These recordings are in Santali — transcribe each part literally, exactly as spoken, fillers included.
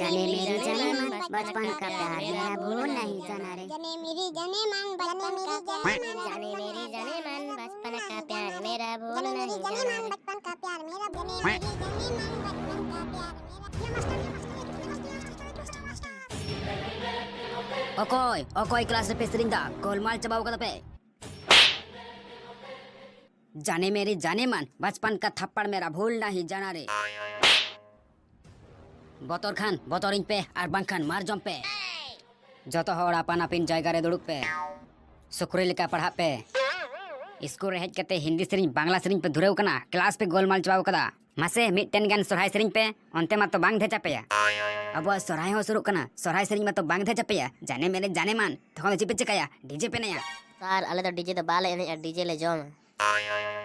जाने मेरी जाने मन, बचपन का प्यार मेरा भूल नहीं जाना रे। जाने मेरी जाने मन, बचपन का प्यार। जाने मेरी जाने मन, बचपन का प्यार मेरा भूल नहीं जाना रे। ᱚᱠᱚᱭ, ᱚᱠᱚᱭ ᱠᱞᱟᱥ ᱨᱮᱯᱮ ᱥᱮᱨᱮᱧ ᱫᱟ? ᱜᱳᱞᱢᱟᱞ ᱪᱟᱵᱟᱣ ᱠᱟᱫᱟ ᱯᱮ᱾ जाने मेरी जाने मन, बचपन का थप्पड़ मेरा भूल नहीं जाना रे। ᱵᱚᱛᱚᱨ ᱠᱷᱟᱱ ᱵᱚᱛᱚᱨᱤᱧ ᱯᱮ, ᱟᱨ ᱵᱟᱝᱠᱷᱟᱱ ᱢᱟᱨ ᱡᱚᱢ ᱯᱮ᱾ ᱡᱚᱛᱚ ᱦᱚᱲ ᱟᱯᱟᱱ ᱟᱹᱯᱤᱱ ᱡᱟᱭᱜᱟ ᱨᱮ ᱫᱩᱲᱩᱵ ᱯᱮ᱾ ᱥᱩᱠᱨᱤ ᱞᱮᱠᱟ ᱯᱟᱲᱦᱟᱜ ᱯᱮ᱾ ᱥᱠᱩᱞ ᱨᱮ ᱦᱮᱡ ᱠᱟᱛᱮ ᱦᱤᱱᱫᱤ ᱥᱮᱨᱮᱧ, ᱵᱟᱝᱞᱟ ᱥᱮᱨᱮᱧ ᱯᱮ ᱫᱷᱩᱨᱟᱹᱣ ᱠᱟᱱᱟ, ᱠᱞᱟᱥ ᱯᱮ ᱜᱳᱞᱢᱟᱞ ᱪᱟᱵᱟᱣ ᱠᱟᱫᱟ᱾ ᱢᱟᱥᱮ ᱢᱤᱫᱴᱮᱱ ᱜᱟᱱ ᱥᱚᱨᱦᱟᱭ ᱥᱮᱨᱮᱧ ᱯᱮ, ᱚᱱᱛᱮ ᱢᱟᱛᱚ ᱵᱟᱝ ᱫᱷᱮᱪᱟ ᱯᱮᱭᱟ᱾ ᱟᱵᱚᱣᱟᱜ ᱥᱚᱨᱦᱟᱭ ᱦᱚᱸ ᱥᱩᱨᱩᱜ ᱠᱟᱱᱟ, ᱥᱚᱨᱦᱟᱭ ᱥᱮᱨᱮᱧ ᱢᱟᱛᱚ ᱵᱟᱝ ᱫᱷᱮᱪᱟ ᱯᱮᱭᱟ᱾ ᱡᱟᱱᱮ ᱢᱮᱨᱮ ᱡᱟᱱᱮ ᱢᱟᱱ, ᱛᱚᱠᱷᱚᱱ ᱫᱚ ᱪᱮᱫ ᱯᱮ ᱪᱮᱠᱟᱭᱟ? ᱰᱤᱡᱮ ᱯᱮ ᱮᱱᱮᱡᱼᱟ᱾ ᱥᱟᱨ, ᱟᱞᱮ ᱫᱚ ᱰᱤᱡᱮ ᱫᱚ ᱵᱟᱞᱮ ᱮᱱᱮᱡᱼᱟ, ᱰᱤᱡᱮ ᱞᱮ ᱡᱚᱢᱟ᱾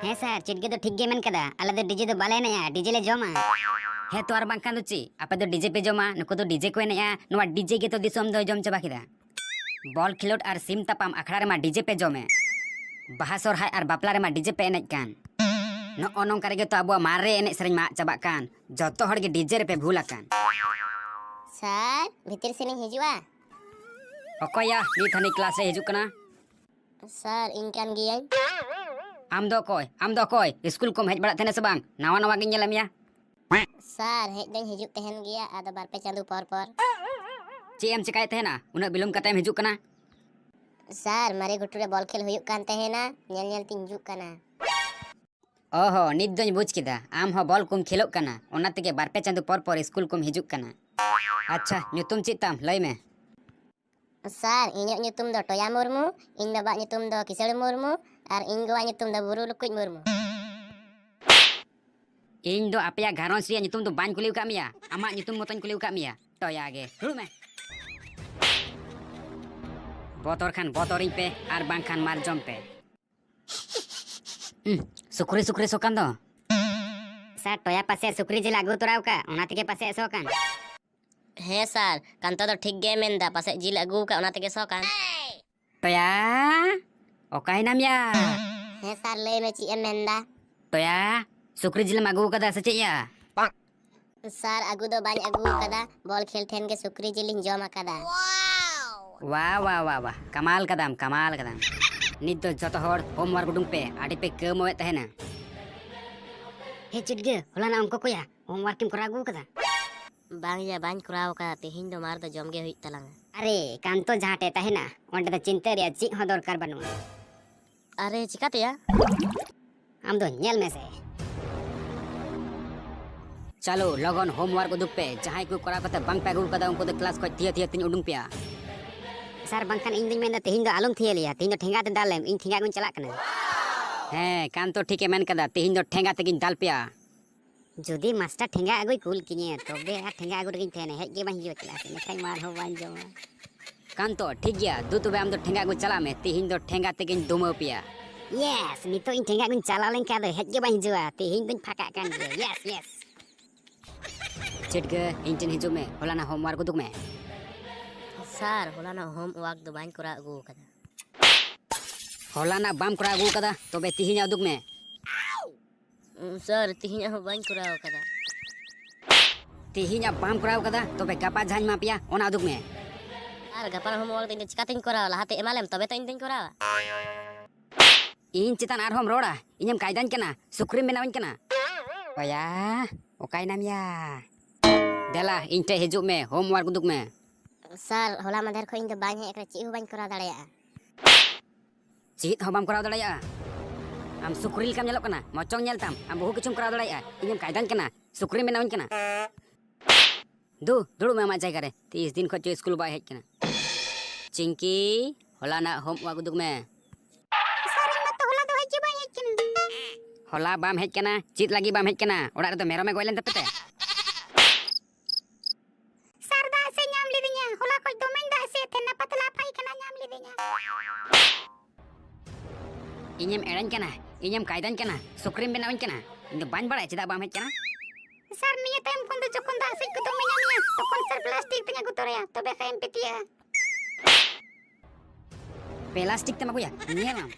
ᱦᱮᱸ ᱥᱟᱨ, ᱪᱮᱫ ᱜᱮ ᱫᱚ ᱴᱷᱤᱠ ᱜᱮ ᱢᱮᱱ ᱠᱟᱫᱟ, ᱟᱞᱮ ᱫᱚ ᱰᱤᱡᱮ ᱫᱚ ᱵᱟᱞᱮ ᱮᱱᱮᱡᱼᱟ, ᱰᱤᱡᱮ ᱞᱮ ᱡᱚᱢᱟ᱾ ᱦᱮᱸ ᱛᱚ, ᱟᱨ ᱵᱟᱝᱠᱷᱟᱱ ᱫᱚ ᱪᱮᱫ? ᱟᱯᱮ ᱫᱚ ᱰᱤᱡᱮ ᱯᱮ ᱡᱚᱢᱟ, ᱱᱩᱠᱩ ᱫᱚ ᱰᱤᱡᱮ ᱠᱚ ᱮᱱᱮᱡᱼᱟ, ᱱᱚᱣᱟ ᱰᱤᱡᱮ ᱜᱮᱛᱚ ᱫᱤᱥᱚᱢ ᱫᱚᱭ ᱡᱚᱢ ᱪᱟᱵᱟ ᱠᱮᱫᱟ᱾ ᱵᱚᱞ ᱠᱷᱮᱞᱳᱰ ᱟᱨ ᱥᱤᱢ ᱛᱟᱯᱟᱢ ᱟᱠᱷᱲᱟ ᱨᱮᱢᱟ ᱰᱤᱡᱮ ᱯᱮ ᱡᱚᱢᱮ᱾ ᱵᱟᱦᱟ ᱥᱚᱨᱦᱟᱭ ᱟᱨ ᱵᱟᱯᱞᱟ ᱨᱮᱢᱟ ᱰᱤᱡᱮ ᱯᱮ ᱮᱱᱮᱡ ᱠᱟᱱ᱾ ᱱᱚᱜᱼᱚ ᱱᱚᱝᱠᱟ ᱨᱮᱜᱮ ᱛᱚ ᱟᱵᱚᱣᱟᱜ ᱢᱟᱨᱮ ᱮᱱᱮᱡ ᱥᱮᱨᱮᱧ ᱢᱟ ᱟᱫ ᱪᱟᱵᱟᱜ ᱠᱟᱱ᱾ ᱡᱚᱛᱚ ᱦᱚᱲ ᱜᱮ ᱰᱤᱡᱮ ᱨᱮᱯᱮ ᱵᱷᱩᱞ ᱟᱠᱟᱱ᱾ ᱥᱟᱨ, ᱵᱷᱤᱛᱤᱨ ᱥᱮᱱᱤᱧ ᱦᱤᱡᱩᱜᱼᱟ? ᱚᱠᱚᱭᱟ ᱱᱤᱛ ᱦᱟᱹᱱᱤ ᱠᱞᱟᱥ ᱨᱮ ᱦᱤᱡᱩᱜ ᱠᱟᱱᱟ? ᱥᱟᱨ, ᱤᱧ ᱠᱟᱱ ᱜᱤᱭᱟᱹᱧ᱾ ᱟᱢ ᱫᱚ ᱚᱠᱚᱭ? ᱟᱢ ᱫᱚ ᱚᱠᱚᱭ? ᱥᱠᱩᱞ ᱠᱚᱢ ᱦᱮᱡ ᱵᱟᱲᱟᱜ ᱛᱟᱦᱮᱱᱟ ᱥᱮ ᱵᱟᱝ? ᱱᱟᱣᱟ ᱱᱟᱣᱟ ᱜᱤᱧ ᱧᱮᱞᱮᱫ ᱢᱮᱭᱟ᱾ ᱥᱟᱨ, ᱦᱮᱡ ᱫᱚᱧ ᱦᱤᱡᱩᱜ ᱛᱟᱦᱮᱱ ᱜᱮᱭᱟ, ᱟᱫᱚ ᱵᱟᱨ ᱯᱮ ᱪᱟᱸᱫᱳ ᱯᱚᱨ ᱯᱚᱨ᱾ ᱪᱮᱫ ᱮᱢ ᱪᱮᱠᱟᱭᱮᱫ ᱛᱟᱦᱮᱱᱟ? ᱩᱱᱟᱹᱜ ᱵᱤᱞᱚᱢ ᱠᱟᱛᱮᱢ ᱦᱤᱡᱩᱜ ᱠᱟᱱᱟ᱾ ᱥᱟᱨ, ᱢᱟᱨᱮ ᱜᱷᱩᱴᱩ ᱨᱮ ᱵᱚᱞ ᱠᱷᱮᱞ ᱦᱩᱭᱩᱜ ᱠᱟᱱ ᱛᱟᱦᱮᱱᱟ, ᱧᱮᱞ ᱧᱮᱞ ᱛᱤᱧ ᱦᱤᱡᱩᱜ ᱠᱟᱱᱟ᱾ ᱚᱦᱚ, ᱱᱤᱛ ᱫᱚᱧ ᱵᱩᱡᱽ ᱠᱮᱫᱟ, ᱟᱢ ᱦᱚᱸ ᱵᱚᱞ ᱠᱚᱢ ᱠᱷᱮᱞᱳᱜ ᱠᱟᱱᱟ, ᱚᱱᱟ ᱛᱮᱜᱮ ᱵᱟᱨ ᱯᱮ ᱪᱟᱸᱫᱳ ᱯᱚᱨ ᱯᱚᱨ ᱥᱠᱩᱞ ᱠᱚᱢ ᱦᱤᱡᱩᱜ ᱠᱟᱱᱟ᱾ ᱟᱪᱪᱷᱟ, ᱧᱩᱛᱩᱢ ᱪᱮᱫ ᱛᱟᱢ? ᱞᱟᱹᱭ ᱢᱮ᱾ ᱥᱟᱨ, ᱤᱧᱟᱹᱜ ᱧᱩᱛᱩᱢ ᱫᱚ ᱴᱚᱭᱟ ᱢᱩᱨᱢᱩ, ᱤᱧ ᱵᱟᱵᱟᱣᱟᱜ ᱧᱩᱛᱩᱢ ᱫᱚ ᱠᱤᱥᱟᱹᱬ ᱢᱩᱨᱢᱩ, ᱟᱨ ᱤᱧ ᱜᱚᱣᱟᱜ ᱧᱩᱛᱩᱢ ᱫᱚ ᱵᱩᱨᱩ ᱞᱩᱠᱩᱡ ᱢᱩᱨᱢᱩ᱾ ᱤᱧ ᱫᱚ ᱟᱯᱮᱭᱟᱜ ᱜᱷᱟᱨᱚᱸᱡᱽ ᱨᱮᱭᱟᱜ ᱧᱩᱛᱩᱢ ᱫᱚ ᱵᱟᱹᱧ ᱠᱩᱞᱤ ᱟᱠᱟᱫ ᱢᱮᱭᱟ, ᱟᱢᱟᱜ ᱧᱩᱛᱩᱢ ᱢᱚᱛᱚᱧ ᱠᱩᱞᱤ ᱟᱠᱟᱫ ᱢᱮᱭᱟ᱾ ᱴᱚᱭᱟ ᱜᱮ, ᱫᱩᱲᱩᱵ ᱢᱮ᱾ ᱵᱚᱛᱚᱨ ᱠᱷᱟᱱ ᱵᱚᱛᱚᱨᱤᱧ ᱯᱮ, ᱟᱨ ᱵᱟᱝᱠᱷᱟᱱ ᱢᱟᱨ ᱡᱚᱢ ᱯᱮ᱾ ᱩᱸ, ᱥᱩᱠᱨᱤ, ᱥᱩᱠᱨᱤ ᱥᱚ ᱠᱟᱱ ᱫᱚ᱾ ᱥᱟᱨ, ᱴᱚᱭᱟ ᱯᱟᱥᱮ ᱥᱩᱠᱨᱤ ᱡᱤᱞ ᱟᱹᱜᱩ ᱛᱚᱨᱟᱣ ᱠᱟᱜ, ᱚᱱᱟ ᱛᱮᱜᱮ ᱯᱟᱥᱮ ᱥᱚ ᱠᱟᱱ᱾ ᱦᱮᱸ ᱥᱟᱨ, ᱠᱟᱱᱛᱚ ᱫᱚ ᱴᱷᱤᱠ ᱜᱮ ᱢᱮᱱᱫᱟ, ᱯᱟᱥᱮᱡ ᱡᱤᱞ ᱟᱹᱜᱩ ᱟᱠᱟᱫ, ᱚᱱᱟ ᱛᱮᱜᱮ ᱥᱚ ᱠᱟᱱ᱾ ᱴᱚᱭᱟ, ᱚᱠᱟᱭᱮᱱᱟᱢ ᱭᱟ? ᱦᱮᱸ ᱥᱟᱨ, ᱞᱟᱹᱭ ᱢᱮ, ᱪᱮᱫ ᱮᱢ ᱢᱮᱱᱫᱟ? ᱴᱚᱭᱟ, ᱥᱩᱠᱨᱤ ᱡᱤᱞᱮᱢ ᱟᱹᱜᱩ ᱟᱠᱟᱫᱟ ᱥᱮ ᱪᱮᱫ ᱭᱟ? ᱥᱟᱨ, ᱟᱹᱜᱩ ᱫᱚ ᱵᱟᱹᱧ ᱟᱹᱜᱩ ᱟᱠᱟᱫᱟ, ᱵᱚᱞ ᱠᱷᱮᱞ ᱴᱷᱮᱱ ᱜᱮ ᱥᱩᱠᱨᱤ ᱡᱤᱞᱤᱧ ᱡᱚᱢ ᱟᱠᱟᱫᱟ᱾ ᱣᱟ ᱣᱟ ᱣᱟ ᱣᱟ, ᱠᱟᱢᱟᱞ ᱠᱟᱫᱟᱢ, ᱠᱟᱢᱟᱞ ᱠᱟᱫᱟᱢ᱾ ᱱᱤᱛ ᱫᱚ ᱡᱚᱛᱚ ᱦᱚᱲ ᱦᱳᱢᱣᱟᱨᱠ ᱩᱰᱩᱝ ᱯᱮ, ᱟᱹᱰᱤ ᱯᱮ ᱠᱟᱹᱣᱢᱟᱹᱣᱮᱫ ᱛᱟᱦᱮᱱᱟ᱾ ᱦᱮ ᱪᱤᱴᱜᱟᱹ, ᱦᱚᱞᱟᱱᱟᱜ ᱚᱝᱠᱚ ᱠᱚᱭᱟ ᱦᱳᱢᱣᱟᱨᱠ ᱮᱢ ᱠᱚᱨᱟᱣ ᱟᱹᱜᱩ ᱟᱠᱟᱫᱟ? ᱵᱟᱝ ᱭᱟ, ᱵᱟᱹᱧ ᱠᱚᱨᱟᱣ ᱟᱠᱟᱫᱟ᱾ ᱛᱮᱦᱮᱧ ᱫᱚ ᱢᱟᱨ ᱫᱚ ᱡᱚᱢ ᱜᱮ ᱦᱩᱭᱩᱜ ᱛᱟᱞᱟᱝᱟ᱾ ᱟᱨᱮ ᱠᱟᱱᱛᱚ, ᱡᱟᱦᱟᱸ ᱴᱷᱮᱡ ᱛᱟᱦᱮᱱᱟ ᱚᱸᱰᱮ ᱫᱚ ᱪᱤᱱᱛᱟᱹ ᱨᱮᱭᱟᱜ ᱪᱮᱫ ᱦᱚᱸ ᱫᱚᱨᱠᱟᱨ ᱵᱟᱹᱱᱩᱜᱼᱟ᱾ ᱟᱨᱮ ᱪᱤᱠᱟᱹᱛᱮᱭᱟ? ᱟᱢ ᱫᱚ ᱧᱮᱞ ᱢᱮᱥᱮ᱾ ᱪᱟᱞᱳ, ᱞᱚᱜᱚᱱ ᱦᱳᱢᱣᱟᱨᱠ ᱩᱫᱩᱜ ᱯᱮ᱾ ᱡᱟᱦᱟᱸᱭ ᱠᱚ ᱠᱚᱨᱟᱣ ᱠᱟᱛᱮ ᱵᱟᱝ ᱯᱮ ᱟᱹᱜᱩ ᱠᱟᱫᱟ, ᱩᱱᱠᱩ ᱫᱚ ᱠᱞᱟᱥ ᱠᱷᱚᱡ ᱛᱷᱤᱭᱟᱹ ᱛᱷᱤᱭᱟᱹ ᱛᱤᱧ ᱩᱰᱩᱝ ᱯᱮᱭᱟ᱾ ᱥᱟᱨ, ᱵᱟᱝᱠᱷᱟᱱ ᱤᱧ ᱫᱩᱧ ᱢᱮᱱᱫᱟ ᱛᱮᱦᱮᱧ ᱫᱚ ᱟᱞᱚᱢ ᱛᱷᱤᱭᱟᱹ ᱞᱮᱭᱟ, ᱛᱮᱦᱮᱧ ᱫᱚ ᱴᱷᱮᱸᱜᱟ ᱛᱮ ᱫᱟᱞᱮᱢ, ᱤᱧ ᱴᱷᱮᱸᱜᱟ ᱟᱹᱜᱩᱧ ᱪᱟᱞᱟᱜ ᱠᱟᱱᱟ᱾ ᱦᱮᱸ, ᱠᱟᱱᱛᱚ ᱴᱷᱤᱠᱮ ᱢᱮᱱ ᱠᱟᱫᱟ, ᱛᱮᱦᱮᱧ ᱫᱚ ᱴᱷᱮᱸᱜᱟ ᱛᱮᱜᱤᱧ ᱫᱟᱞ ᱯᱮᱭᱟ᱾ ᱡᱩᱫᱤ ᱢᱟᱥᱴᱟᱨ ᱴᱷᱮᱸᱜᱟ ᱟᱹᱜᱩᱭ ᱠᱩᱞ ᱠᱤᱧᱟᱹ, ᱛᱚᱵᱮ ᱟᱨ ᱴᱷᱮᱸᱜᱟ ᱟᱹᱜᱩ ᱨᱮᱜᱤᱧ ᱛᱟᱦᱮᱱᱟ, ᱦᱮᱡ ᱜᱮ ᱵᱟᱝ ᱦᱤᱡᱩᱜᱼᱟ ᱠᱞᱟᱥ, ᱤᱱᱟᱹᱠᱷᱟᱡ ᱢᱟᱨ ᱦᱚᱸ ᱵᱟᱹᱧ ᱡᱚᱢᱟ᱾ ᱠᱟᱱᱛᱚ, ᱴᱷᱤᱠ ᱜᱮᱭᱟ, ᱫᱩ ᱛᱚᱵᱮ ᱟᱢ ᱫᱚ ᱴᱷᱮᱸᱜᱟ ᱟᱹᱜᱩ ᱪᱟᱞᱟᱜ ᱢᱮ, ᱛᱤᱦᱤᱧ ᱫᱚ ᱴᱷᱮᱸᱜᱟ ᱛᱮᱜᱤᱧ ᱫᱩᱢᱟᱹᱣ ᱯᱮᱭᱟ᱾ ᱭᱮᱥ, ᱱᱤᱛᱚᱜ ᱤᱧ ᱴᱷᱮᱸᱜᱟ ᱟᱹᱜᱩᱧ ᱪᱟᱞᱟᱣ ᱞᱮᱱᱠᱷᱟᱱ ᱟᱫᱚ ᱦᱮᱡ ᱜᱮ ᱵᱟᱝ ᱦᱤᱡᱩᱜᱼᱟ, ᱛᱤᱦᱤᱧ ᱫᱚᱧ ᱯᱷᱟᱸᱠᱟᱜ ᱠᱟᱱ ᱜᱮᱭᱟ᱾ Yes, yes. ᱪᱤᱴᱜᱟᱹ, ᱤᱧ ᱴᱷᱮᱱ ᱦᱤᱡᱩᱜ ᱢᱮ, ᱦᱚᱞᱟᱱᱟᱜ ᱦᱳᱢᱣᱟᱨᱠ ᱩᱫᱩᱜ ᱢᱮ᱾ ᱥᱟᱨ, ᱦᱚᱞᱟᱱᱟᱜ ᱦᱳᱢᱣᱟᱨᱠ ᱫᱚ ᱵᱟᱹᱧ ᱠᱚᱨᱟᱣ ᱟᱹᱜᱩ ᱟᱠᱟᱫᱟ᱾ ᱦᱚᱞᱟᱱᱟᱜ ᱵᱟᱢ ᱠᱚᱨᱟᱣ ᱟᱹᱜᱩ ᱟᱠᱟᱫᱟ, ᱛᱚᱵᱮ ᱛᱤᱦᱤᱧᱟᱜ ᱩᱫᱩᱜ ᱢᱮ᱾ ᱩᱸ, ᱥᱟᱨ, ᱛᱤᱦᱤᱧᱟᱜ ᱦᱚᱸ ᱵᱟᱹᱧ ᱠᱚᱨᱟᱣ ᱟᱠᱟᱫᱟ᱾ ᱛᱤᱦᱤᱧᱟᱜ ᱵᱟᱢ ᱠᱚᱨᱟᱣ ᱟᱠᱟᱫᱟ, ᱛᱚᱵᱮ ᱜᱟᱯᱟ ᱡᱟᱦᱟᱸᱧ ᱮᱢᱟ ᱯᱮᱭᱟ, ᱚᱱᱟ ᱩᱫᱩᱜ ᱢᱮ᱾ ᱟᱨ ᱜᱟᱯᱟ ᱦᱳᱢᱣᱟᱨᱠ ᱫᱚ ᱤᱧ ᱫᱚ ᱪᱤᱠᱟᱛᱤᱧ ᱠᱚᱨᱟᱣᱟ? ᱞᱟᱦᱟᱛᱮ ᱮᱢᱟᱞᱮᱢ, ᱛᱚᱵᱮ ᱛᱚ ᱤᱧ ᱫᱚᱧ ᱠᱚᱨᱟᱣᱟ᱾ ᱤᱧ ᱪᱮᱛᱟᱱ ᱟᱨᱦᱚᱸᱢ ᱨᱚᱲᱟ? ᱤᱧᱮᱢ ᱠᱟᱭᱫᱟᱧ ᱠᱟᱱᱟ? ᱥᱩᱠᱨᱤᱢ ᱵᱮᱱᱟᱣᱤᱧ ᱠᱟᱱᱟ? ᱚᱭᱟ, ᱚᱠᱟᱭᱱᱟᱢ ᱭᱟ? ᱫᱮᱞᱟ, ᱤᱧ ᱴᱷᱮᱡ ᱦᱤᱡᱩᱜ ᱢᱮ, ᱦᱳᱢᱣᱟᱨᱠ ᱩᱫᱩᱜ ᱢᱮ᱾ ᱥᱟᱨ, ᱦᱚᱞᱟ ᱢᱟᱫᱷᱮᱨ ᱠᱷᱚᱱ ᱤᱧ ᱫᱚ ᱵᱟᱹᱧ ᱦᱮᱡ ᱟᱠᱟᱱᱟ, ᱪᱮᱫ ᱦᱚᱸ ᱵᱟᱹᱧ ᱠᱚᱨᱟᱣ ᱫᱟᱲᱮᱭᱟᱜᱼᱟ᱾ ᱪᱮᱫ ᱦᱚᱸ ᱵᱟᱢ ᱠᱚᱨᱟᱣ ᱫᱟᱲᱮᱭᱟᱜᱼᱟ? ᱟᱢ ᱥᱩᱠᱨᱤ ᱞᱮᱠᱟᱢ ᱧᱮᱞᱚᱜ ᱠᱟᱱᱟ, ᱢᱚᱪᱚᱝ ᱧᱮᱞ ᱛᱟᱢ, ᱟᱢ ᱵᱚᱦᱩ ᱠᱤᱪᱷᱩᱢ ᱠᱚᱨᱟᱣ ᱫᱟᱲᱮᱭᱟᱜᱼᱟ᱾ ᱤᱧᱮᱢ ᱠᱟᱭᱫᱟᱧ ᱠᱟᱱᱟ, ᱥᱩᱠᱨᱤᱢ ᱵᱮᱱᱟᱣᱤᱧ ᱠᱟᱱᱟ᱾ ᱫᱩ, ᱫᱩᱲᱩᱵ ᱢᱮ ᱟᱢᱟᱜ ᱡᱟᱭᱜᱟ ᱨᱮ᱾ ᱛᱤᱥ ᱫᱤᱱ ᱠᱷᱚᱡ ᱪᱚ ᱥᱠᱩᱞ ᱵᱟᱭ ᱦᱮᱡ ᱠᱟᱱᱟ᱾ ᱪᱤᱝᱠᱤ, ᱦᱚᱞᱟᱱᱟᱜ ᱦᱳᱢᱣᱟᱨᱠ ᱩᱫᱩᱜ ᱢᱮ᱾ ᱥᱟᱨ, ᱤᱧ ᱢᱟᱛᱚ ᱦᱚᱞᱟ ᱫᱚ ᱦᱮᱡ ᱜᱮ ᱵᱟᱹᱧ ᱦᱮᱡ ᱠᱟᱱᱟ᱾ ᱦᱚᱞᱟ ᱵᱟᱢ ᱦᱮᱡ ᱠᱟᱱᱟ? ᱪᱮᱫ ᱞᱟᱹᱜᱤᱫ ᱵᱟᱢ ᱦᱮᱡ ᱠᱟᱱᱟ? ᱚᱲᱟᱜ ᱨᱮᱫᱚ ᱢᱮᱨᱚᱢᱮ ᱜᱚᱡ ᱞᱮᱱ ᱛᱟᱯᱮ ᱛᱮ? ᱥᱟᱨ, ᱫᱟᱜ ᱥᱮ ᱧᱟᱢ ᱞᱤᱫᱤᱧᱟ᱾ ᱦᱚᱞᱟ ᱠᱷᱚᱡ ᱫᱚᱢᱮᱧ ᱫᱟᱜ ᱥᱮ ᱛᱟᱦᱮᱱᱟ, ᱯᱟᱛᱞᱟ ᱯᱟᱭᱠᱷᱟᱱᱟ ᱧᱟᱢ ᱞᱤᱫᱤᱧᱟ᱾ ᱤᱧᱮᱢ ᱮᱲᱮᱧ ᱠᱟᱱᱟ, ᱤᱧᱮᱢ ᱠᱟᱭᱫᱟᱧ ᱠᱟᱱᱟ, ᱥᱩᱠᱨᱤᱢ ᱵᱮᱱᱟᱣᱤᱧ ᱠᱟᱱᱟ᱾ ᱤᱧ ᱫᱚ ᱵᱟᱹᱧ ᱵᱟᱲᱟᱭᱟ ᱪᱮᱫᱟᱜ ᱵᱟᱢ ᱦᱮᱡ ᱠᱟᱱᱟ᱾ ᱥᱟᱨ, ᱱᱤᱭᱟᱹ ᱛᱟᱭᱚᱢ ᱠᱷᱚᱱ ᱫᱚ ᱡᱚᱠᱷᱚᱱ ᱫᱟᱜ ᱥᱮᱡ ᱠᱚ ᱫᱚᱢᱮ ᱧᱟᱢ ᱢᱮᱭᱟ, ᱛᱚᱠᱷᱚᱱ ᱥᱟᱨ ᱯᱞᱟᱥᱴᱤᱠ ᱛᱮᱧ ᱟᱹᱜᱩ ᱛᱚᱨᱟᱭᱟ, ᱛᱚᱵᱮ ᱠᱷᱟᱡ ᱮᱢ ᱯᱤᱛᱤᱭᱟ᱾ ᱯᱞᱟᱥᱴᱤᱠ ᱛᱮᱢ ᱟᱹᱜᱩᱭᱟ? ᱧᱮᱞᱟᱢ᱾